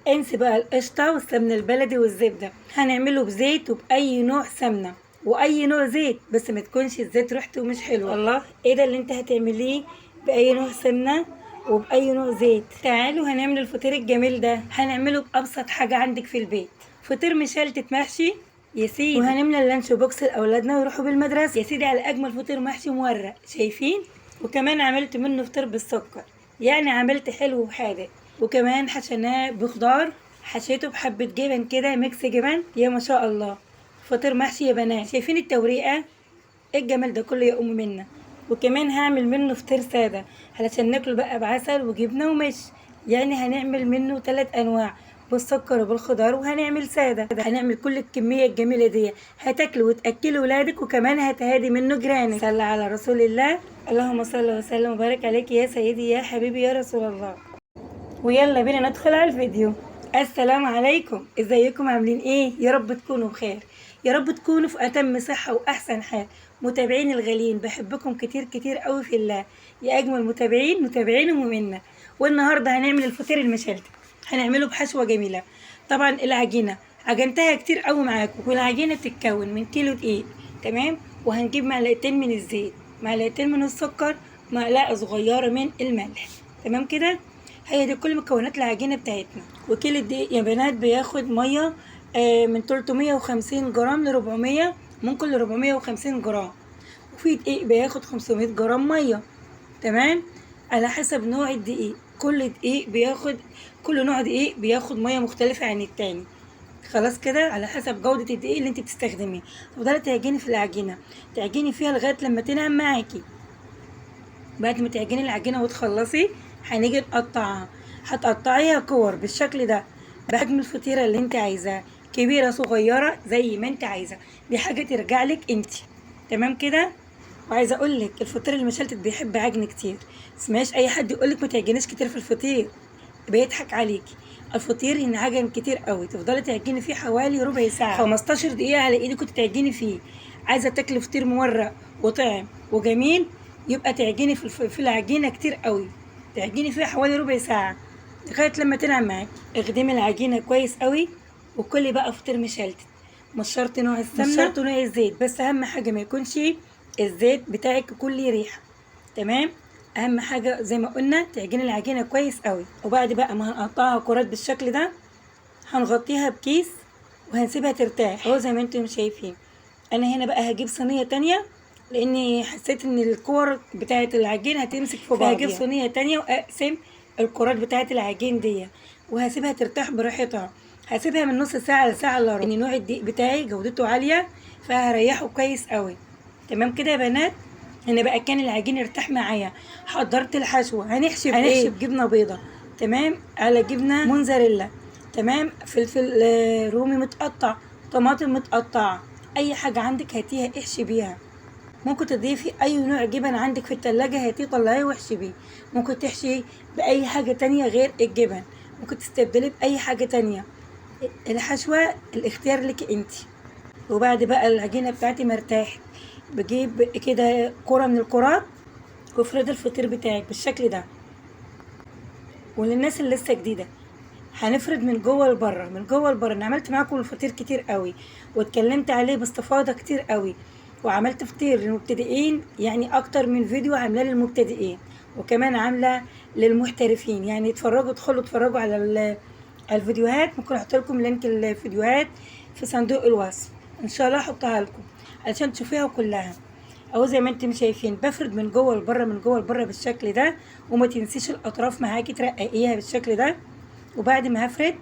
انسي بقى القشطه والسمنه البلدي والزبده، هنعمله بزيت وباي نوع سمنه واي نوع زيت، بس ما تكونش الزيت ريحته مش حلوة. الله، ايه ده اللي انت هتعمليه باي نوع سمنه وباي نوع زيت؟ تعالوا هنعمل الفطير الجميل ده، هنعمله بابسط حاجة عندك في البيت، فطير مشلتت محشي يا سيدي، وهنملى ال lunch box لاولادنا ويروحوا بالمدرسة يا سيدي على اجمل فطير محشي مورق، شايفين؟ وكمان عملت منه فطير بالسكر، يعني عملت حلو وحادق، وكمان حشيناه بخضار، حشيته بحبه جبن كده، mix جبن، يا ما شاء الله فطير محشي يا بنات. شايفين التوريقه؟ ايه الجمال ده كله يا ام منا. وكمان هعمل منه فطير ساده علشان ناكله بقى بعسل وجبنه ومش، يعني هنعمل منه 3 انواع، بالسكر وبالخضار، وهنعمل ساده. هنعمل كل الكمية الجميلة دي، هتاكلوا وتاكلوا ولادك، وكمان هتهادي منه جيرانك. صلى على رسول الله، اللهم صل وسلم وبارك عليك يا سيدي يا حبيبي يا رسول الله. ويلا بينا ندخل على الفيديو. السلام عليكم، ازيكم عاملين ايه؟ يا رب تكونوا بخير، يا رب تكونوا في اتم صحة واحسن حال. متابعين الغاليين، بحبكم كتير كتير قوي في الله، يا اجمل متابعين، متابعين ومنا. والنهارده هنعمل الفطير المشلتت، هنعمله بحشوه جميلة. طبعا العجينة عجنتها كتير قوي معاكم، والعجينه بتتكون من كيلو دقيق، تمام؟ وهنجيب معلقتين من الزيت، معلقتين من السكر، معلقه صغيرة من الملح، تمام كده؟ هي دي كل مكونات العجينة بتاعتنا. وكيلو الدقيق يا بنات بياخد مية من 350 جرام ل 400، ممكن ل 450 جرام، وفي دقيق بياخد 500 جرام مية، تمام؟ على حسب نوع الدقيق، كل نوع دقيق بياخد مية مختلفة عن التاني. خلاص كده، على حسب جوده الدقيق اللي انت بتستخدميه. تفضلي تعجني في العجينة، تعجني فيها لغاية لما تنعم معاكي. بعد ما تعجني العجينة وتخلصي، هنيجي نقطعها. هتقطعيها كور بالشكل ده، بحجم الفطيره اللي انت عايزاها، كبيرة صغيرة زي ما انت عايزه، دي حاجة ترجع لك انت، تمام كده؟ وعايزه اقول لك الفطير المشلتت بيحب عجن كتير، تسمعيش اي حد يقول لك ما تعجنيش كتير في الفطير، بيضحك عليكي. الفطير ينعجن كتير قوي، تفضلي تعجني فيه حوالي ربع ساعة، 15 دقيقة على ايدك كنت تعجني فيه. عايزه تاكلي فطير مورق وطعم وجميل، يبقى تعجني في العجينة كتير قوي، تعجني فيها حوالي ربع ساعة لغاية لما تنعم معاكي. اخدمي العجينة كويس قوي، وكلي بقى فطير مشلتت. مش شرط نوع السمنة، مش شرط نوع الزيت، بس اهم حاجة ما يكونش الزيت بتاعك كله ريحه، تمام؟ اهم حاجة زي ما قلنا تعجني العجينة كويس قوي. وبعد بقى ما هنقطعها كرات بالشكل ده، هنغطيها بكيس وهنسيبها ترتاح اهو زي ما انتم شايفين. انا هنا بقى هجيب صينية تانية، لاني حسيت ان الكور بتاعه العجين هتمسك في بعض. هجيب صينية تانية واقسم الكرات بتاعه العجين دي، وهسيبها ترتاح براحتها. هسيبها من نص ساعة لساعة الا ربع، ان نوع الدقيق بتاعي جودته عالية، فهريحه كويس قوي، تمام كده يا بنات؟ هنا بقى كان العجين ارتاح معايا. حضرت الحشوه، هنحشي بايه؟ بجبنه بيضة، تمام، على جبنه موزاريلا، تمام، فلفل رومي متقطع، طماطم متقطعه، اي حاجة عندك هاتيها احشي بيها. ممكن تضيفي اي نوع جبن عندك في التلاجة هاتيه طلعيه واحشي بيه. ممكن تحشي باي حاجة تانية غير الجبن، ممكن تستبدليه باي حاجة تانية. الحشوه الاختيار لك انتي. وبعد بقى العجينة بتاعتي ما ارتاحت، بجيب كده كرة من الكرات وافرد الفطير بتاعك بالشكل ده. وللناس اللي لسه جديدة، هنفرد من جوه لبره، من جوه لبره. انا عملت معاكم الفطير كتير قوي، واتكلمت عليه باستفاضة كتير قوي، وعملت فطير للمبتدئين، يعني اكتر من فيديو عاملاه للمبتدئين، وكمان عامله للمحترفين. يعني اتفرجوا، ادخلوا اتفرجوا على الفيديوهات، ممكن احط لكم link الفيديوهات في صندوق الوصف ان شاء الله، احطها لكم علشان تشوفيها كلها. اهو زي ما انتم شايفين بفرد من جوه لبره، من جوه لبره بالشكل ده، وما تنسيش الاطراف معاكي ترققيها بالشكل ده. وبعد ما هفرد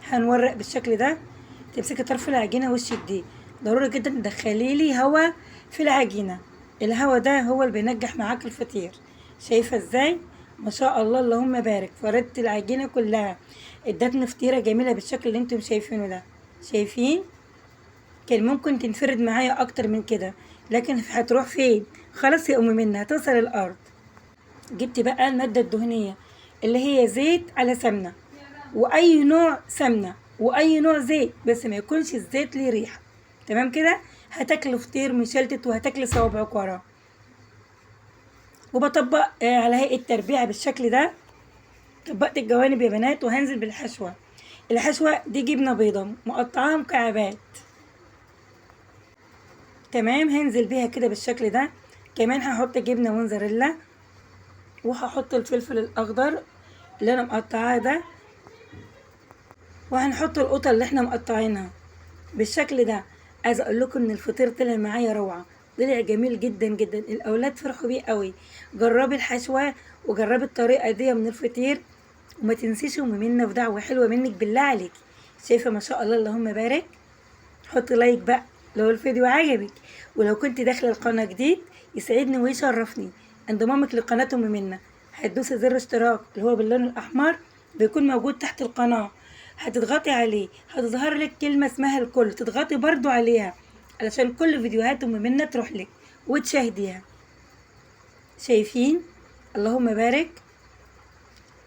هنورق بالشكل ده. تمسكي طرف العجينة وشديه، ضروري جدا تدخلي لي هوا في العجينة، الهوا ده هو اللي بينجح معاك الفطير. شايفه ازاي؟ ما شاء الله اللهم بارك، فردت العجينة كلها، ادتني فطيره جميلة بالشكل اللي انتم شايفينه ده. شايفين؟ كان ممكن تنفرد معايا اكتر من كده، لكن هتروح فين؟ خلاص يا ام منى هتوصل الارض. جبت بقى المادة الدهنية اللي هي زيت على سمنه، واي نوع سمنه واي نوع زيت، بس ما يكونش الزيت ليه ريحه، تمام كده؟ هتاكلي فطير مشلتت وهتاكلي صوابعك وراه. وبطبق على هيئة تربيعه بالشكل ده. طبقت الجوانب يا بنات، وهنزل بالحشوه. الحشوه دي جبنه بيضة مقطعاها مكعبات، تمام. هنزل بيها كده بالشكل ده. كمان هحط جبنه موزاريلا، وهحط الفلفل الاخضر اللي انا مقطعاه ده، وهنحط القطة اللي احنا مقطعينها بالشكل ده. عايزه اقول لكم ان الفطير طلع معايا روعه، طلع جميل جدا جدا، الاولاد فرحوا بيه قوي. جربي الحشوه وجربي الطريقة دي من الفطير، وما تنسيش ام منة في دعوه حلوة منك بالله عليكي. شايفه ما شاء الله اللهم بارك. حطي like بقى لو الفيديو عجبك، ولو كنت داخله القناة جديد يسعدني ويشرفني انضمامك لقناه ام منة. هتدوسي زر اشتراك اللي هو باللون الاحمر بيكون موجود تحت القناة، هتضغطي عليه هتظهر لك كلمة اسمها الكل، تضغطي برضو عليها علشان كل فيديوهات ام منة تروح لك وتشاهديها. شايفين اللهم بارك.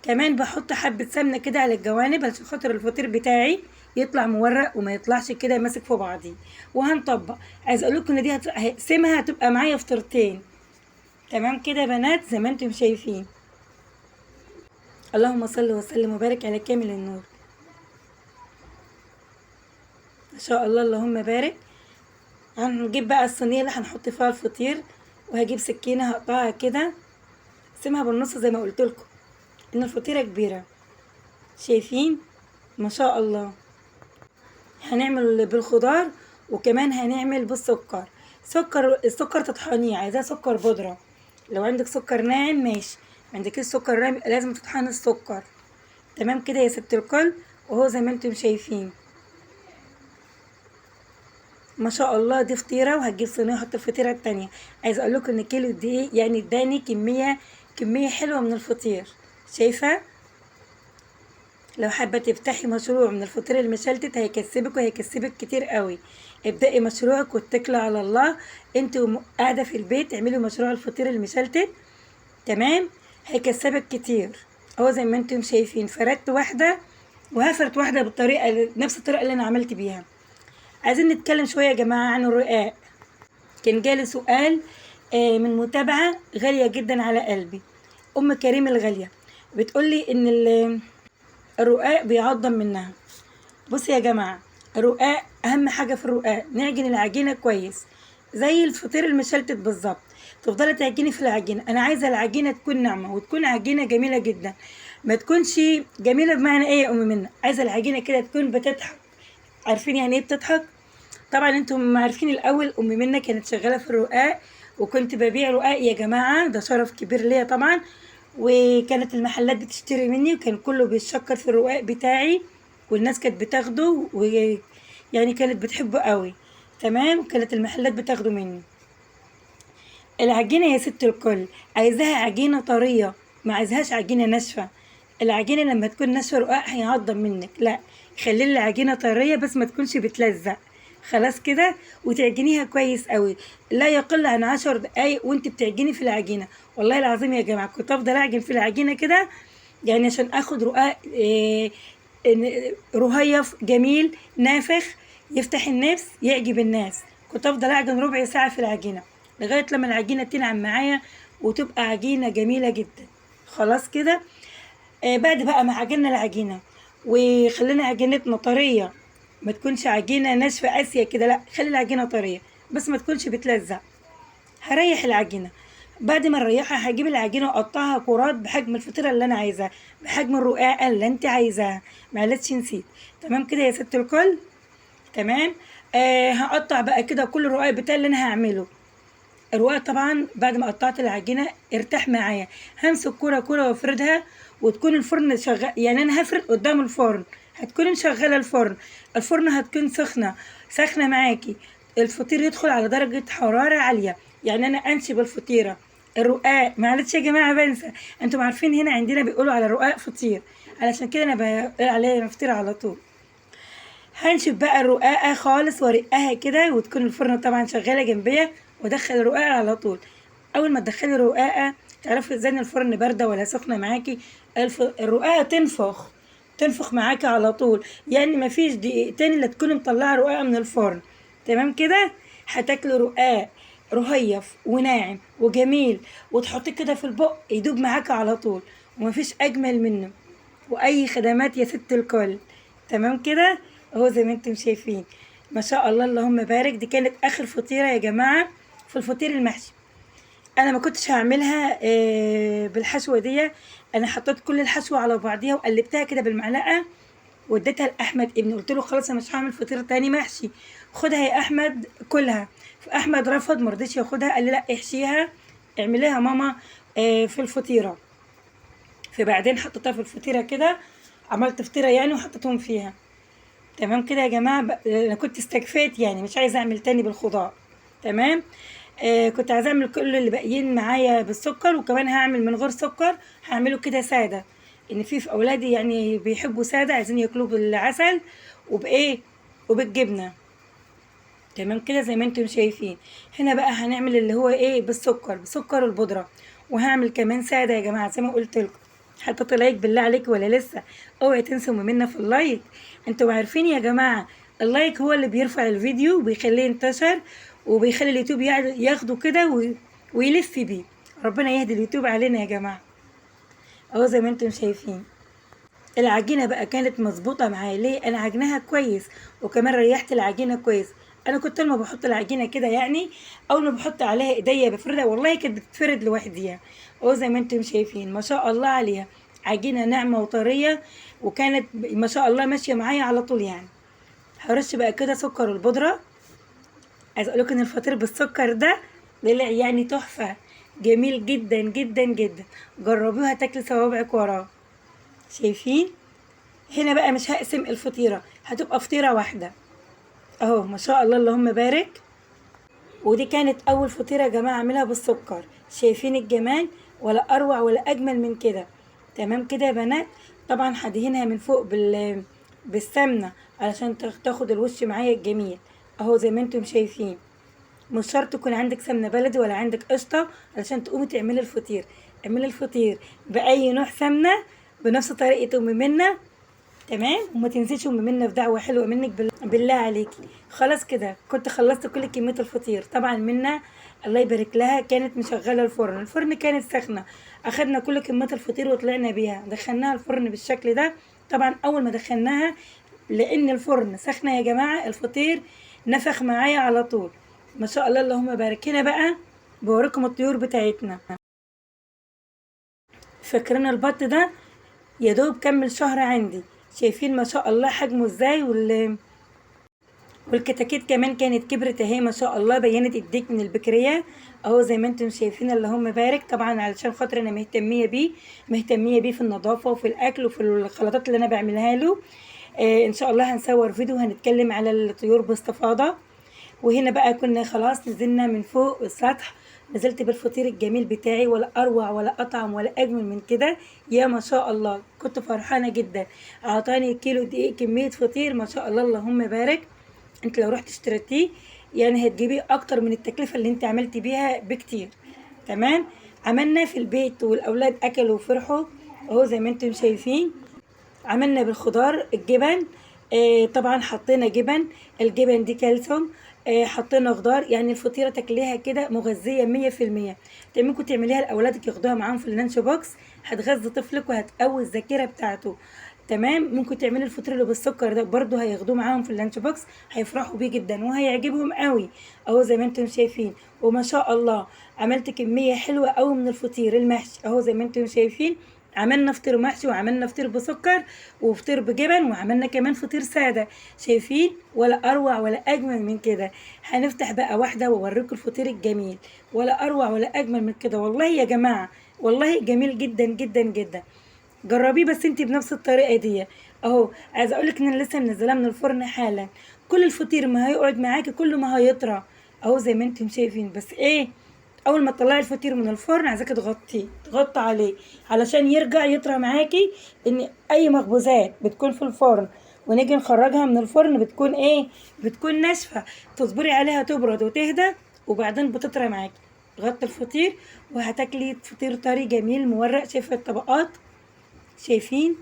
كمان بحط حبه سمنه كده على الجوانب عشان خاطر الفطير بتاعي يطلع مورق وما يطلعش كده ماسك في بعضيه. وهنطبق. عايز اقول لكم ان دي هقسمها هتبقى معايا فطيرتين، تمام كده يا بنات زي ما انتم شايفين. اللهم صل وسلم وبارك على كامل النور. ما شاء الله اللهم بارك. هنجيب بقى الصينية اللي هنحط فيها الفطير، وهجيب سكينة هقطعها كده، اقسمها بالنص زي ما قلت لكم ان الفطيره كبيرة. شايفين ما شاء الله. هنعمل بالخضار وكمان هنعمل بالسكر. السكر تطحنيه، عايزاه سكر بودره. لو عندك سكر ناعم ماشي، ما عندكيش سكر ناعم لازم تطحني السكر، تمام كده يا ست الكل. وهو زي ما انتم شايفين ما شاء الله دي فطيره. وهتجيب صينية احط الفطيره التانية. عايزه اقول لكم ان كيلو دقيق يعني اداني كمية حلوة من الفطير. شايفه؟ لو حابة تفتحي مشروع من الفطير المشلتت هيكسبك وهيكسبك كتير قوي. ابدأي مشروعك واتكلي على الله. انت قاعدة في البيت اعملي مشروع الفطير المشلتت، تمام، هيكسبك كتير. اهو زي ما انتم شايفين فردت واحدة وهفرت واحدة بالطريقة نفس الطريقة اللي انا عملت بيها. عايزين نتكلم شوية يا جماعة عن الرقاق. كان جالي سؤال من متابعه غالية جدا على قلبي، ام كريم الغالية، بتقولي ان الرقاق بيعضم منها. بصي يا جماعة، الرقاق اهم حاجة في الرقاق نعجن العجينة كويس زي الفطير المشلتت بالظبط. تفضلي تعجني في العجينة. انا عايزه العجينة تكون ناعمة وتكون عجينه جميلة جدا. ما تكونش جميلة بمعنى ايه يا ام منى؟ عايزه العجينة كده تكون بتضحك. عارفين يعني ايه بتضحك؟ طبعا انتم عارفين الاول ام منى كانت شغالة في الرقاق، وكنت ببيع رقاق يا جماعة، ده شرف كبير ليا طبعا. وكانت المحلات بتشتري مني، وكان كله بيتشكر في الرقاق بتاعي، والناس كانت بتاخده ويعني كانت بتحبه قوي، تمام. كانت المحلات بتاخده مني. العجينة يا ست الكل عايزاها عجينه طرية، ما عايزهاش عجينه ناشفة. العجينة لما تكون ناشفة رقاق هيعضم منك، لا خلي العجينة طرية بس ما تكونش بتلزق. خلاص كده، وتعجنيها كويس قوي لا يقل عن 10 دقايق وانت بتعجني في العجينة. والله العظيم يا جماعة كنت افضل اعجن في العجينة كده يعني عشان اخد رقاق رهيف جميل نافخ يفتح النفس يعجب الناس. كنت افضل اعجن ربع ساعة في العجينة لغاية لما العجينة تنعم معايا وتبقى عجينه جميلة جدا. خلاص كده. بعد بقى ما عجننا العجينة وخلينا عجينتنا طرية، ما تكونش عجينه ناشفة قاسية كده، لا خلي العجينة طرية بس ما تكونش بتلزق. هريح العجينة. بعد ما نريحها هجيب العجينة واقطعها كرات بحجم الفطيره اللي انا عايزاها، بحجم الرقاقه اللي انت عايزاها، معلش نسيت. تمام كده يا ست الكل، تمام. هقطع بقى كده كل الرقاق بتاعي اللي انا هعمله. الرقاق طبعا بعد ما قطعت العجينة ارتاح معايا، همسك كرة كرة وافردها، وتكون الفرن شغال، يعني انا هفرد قدام الفرن، هتكون مشغله الفرن، الفرن هتكون سخنة سخنة معاكي. الفطير يدخل على درجه حرارة عالية، يعني انا انشب الفطيره الرقاق. معلش يا جماعة بنسى، انتم عارفين هنا عندنا بيقولوا على الرقاق فطير، علشان كده انا بقول عليه فطير على طول. هنشب بقى الرقاقه خالص وارقها كده، وتكون الفرن طبعا شغالة جنبيه، وادخل الرقاقه على طول. اول ما تدخلي الرقاقه تعرفي ازاي ان الفرن باردة ولا سخنة معاكي. الرقاقه تنفخ تنفخ معاكي على طول، يعني مفيش دقيقتين الا تكوني مطلعه رقاقه من الفرن. تمام كده. هتاكلي رقاق رهيف وناعم وجميل، وتحطيه كده في البق يدوب معاكي على طول، ومفيش اجمل منه. واي خدمات يا ست الكل. تمام كده اهو زي ما انتم شايفين، ما شاء الله اللهم بارك. دي كانت اخر فطيره يا جماعة في الفطير المحشي. انا ما كنتش هعملها بالحشوه دي، انا حطيت كل الحشوه على بعضيها وقلبتها كده بالمعلقه واديتها لاحمد ابني، قلت له خلاص انا مش هعمل فطيره تاني محشي، خدها يا احمد كلها. فاحمد رفض، ما رضيش ياخدها، قال لي لا احشيها اعمليها ماما في الفطيره. فبعدين حطيتها في الفطيره كده، عملت فطيره يعني وحطيتهم فيها. تمام كده يا جماعة. انا كنت استكفيت يعني، مش عايزه اعمل تاني بالخضار. تمام. كنت عايزه اعمل كل اللي باقيين معايا بالسكر، وكمان هعمل من غير سكر، هعمله كده ساده، ان في اولادي يعني بيحبوا ساده، عايزين ياكلوه بالعسل وبايه وبالجبنه. تمام كده زي ما انتم شايفين. هنا بقى هنعمل اللي هو ايه بالسكر، بسكر البودره، وهعمل كمان ساده يا جماعة زي ما قلت لكم. حطيتوا like بالله عليك ولا لسه؟ اوعي تنسوا منا في ال like. انتوا عارفين يا جماعة ال like هو اللي بيرفع الفيديو وبيخليه ينتشر، وبيخلي اليوتيوب ياخده كده ويلف بيه. ربنا يهدي اليوتيوب علينا يا جماعة. اهو زي ما انتم شايفين العجينة بقى كانت مظبوطة معايا. ليه؟ انا عجناها كويس، وكمان ريحت العجينة كويس. انا كنت لما بحط العجينة كده يعني اول ما بحط عليها ايديا بفردها، والله كانت بتتفرد لوحديها. اهو زي ما انتم شايفين ما شاء الله عليها، عجينه ناعمة وطريه، وكانت ما شاء الله ماشية معايا على طول يعني. هرش بقى كده سكر البودره. عايز اقول لكم ان الفطير بالسكر ده طلع يعني تحفة، جميل جدا جدا جدا. جربوها تاكل صوابعك وراه. شايفين؟ هنا بقى مش هقسم الفطيره، هتبقى فطيره واحدة اهو ما شاء الله اللهم بارك. ودي كانت اول فطيره يا جماعة اعملها بالسكر. شايفين الجمال؟ ولا اروع ولا اجمل من كده. تمام كده يا بنات. طبعا هدهنها من فوق بالسمنه علشان تاخد الوش معايا الجميل اهو زي ما انتم شايفين. مش شرط يكون عندك سمنه بلدي ولا عندك قشطه علشان تقومي تعملي الفطير. اعملي الفطير باي نوع سمنه بنفس طريقه ام منى. تمام. وما تنسيش ام منى في دعوه حلوة منك بالله عليكي. خلاص كده كنت خلصت كل كمية الفطير. طبعا منى الله يبارك لها كانت مشغله الفرن، الفرن كانت سخنة، اخدنا كل كمية الفطير وطلعنا بيها، دخلناها الفرن بالشكل ده. طبعا اول ما دخلناها لان الفرن سخنة يا جماعة، الفطير نفخ معايا على طول ما شاء الله اللهم بارك. هنا بقى بوريكم الطيور بتاعتنا. فاكرين البط ده؟ يا دوب كمل شهر عندي. شايفين ما شاء الله حجمه ازاي، والكتاكيت كمان كانت كبرت اهي ما شاء الله، بينت الديك من البكريه اهو زي ما انتم شايفين اللهم بارك. طبعا علشان خاطر انا مهتميه بيه، مهتميه بيه في النظافة وفي الاكل وفي الخلطات اللي انا بعملها له. ان شاء الله هنصور فيديو هنتكلم على الطيور باستفاضة. وهنا بقى كنا خلاص نزلنا من فوق السطح، نزلت بالفطير الجميل بتاعي، ولا اروع ولا اطعم ولا اجمل من كده يا ما شاء الله. كنت فرحانة جدا، اعطاني كيلو دقيق كمية فطير ما شاء الله اللهم بارك. انت لو رحت اشتريتيه يعني هتجيبيه اكتر من التكلفة اللي انت عملتي بيها بكتير. تمام. عملنا في البيت والاولاد اكلوا وفرحوا اهو زي ما انتم شايفين. عملنا بالخضار الجبن، طبعا حطينا جبن، الجبن دي كالسيوم، حطينا خضار، يعني الفطيره تاكليها كده مغذيه 100%. ممكن تعمليها لاولادك ياخدوها معاهم في ال lunch box، هتغذي طفلك وهتقوي الذاكرة بتاعته. تمام. ممكن تعملي الفطير اللي بالسكر ده برضو هياخدوه معاهم في ال lunch box، هيفرحوا بيه جدا وهيعجبهم قوي اهو زي ما انتم شايفين. وما شاء الله عملت كمية حلوة قوي من الفطير المحشي اهو زي ما انتم شايفين. عملنا فطير محشي وعملنا فطير بسكر وفطير بجبن وعملنا كمان فطير ساده. شايفين؟ ولا اروع ولا اجمل من كده. هنفتح بقى واحدة واوريكم الفطير الجميل، ولا اروع ولا اجمل من كده والله يا جماعة، والله جميل جدا جدا جدا. جربيه بس انت بنفس الطريقة دي اهو. عايزه اقولك ان انا لسه منزلاه من الفرن حالا. كل الفطير ما هيقعد معاكي كل ما هيطرى اهو زي ما انتم شايفين. بس ايه، اول ما تطلعي الفطير من الفرن عايزاكي تغطيه، تغطي عليه علشان يرجع يطرى معاكي. ان اي مخبوزات بتكون في الفرن ونيجي نخرجها من الفرن بتكون ايه، بتكون ناشفة، تصبري عليها تبرد وتهدى وبعدين بتطرى معاكي. غطي الفطير وهتاكلي فطير طري جميل مورق. شايفه الطبقات؟ شايفين؟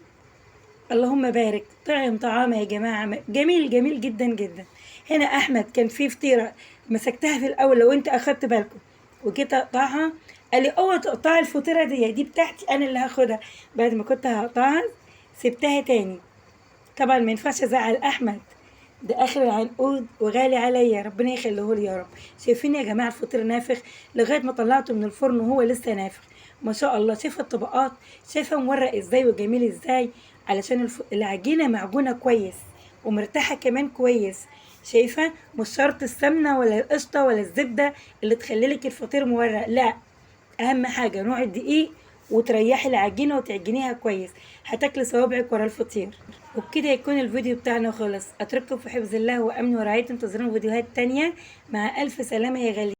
اللهم بارك. طعم طعامه يا جماعة، جميل جميل جدا جدا. هنا احمد كان في فطيره مسكتها في الاول لو انت اخدت بالكم، وجيت اقطعها قال لي اوعى تقطعي الفطيره دي بتاعتي انا اللي هاخدها. بعد ما كنت هقطعها سبتها تاني، طبعا ما ينفعش ازعل احمد، ده اخر العنقود وغالي عليا، ربنا يخليه لي يا رب. شايفين يا جماعة الفطير نافخ لغاية ما طلعته من الفرن وهو لسه نافخ ما شاء الله. شايفه الطبقات، شايفه مورق ازاي وجميل ازاي، علشان العجينة معجونه كويس ومرتاحه كمان كويس. شايفه مش شرط السمنة ولا القشطه ولا الزبدة اللي تخليلك الفطير مورق، لا، اهم حاجة نوع الدقيق وتريحي العجينة وتعجنيها كويس، هتاكلي صوابعك ورا الفطير. وبكده يكون الفيديو بتاعنا خلص. اترككم في حفظ الله وامن ورعايته، انتظرونا فيديوهات تانية. مع الف سلامه يا غالي.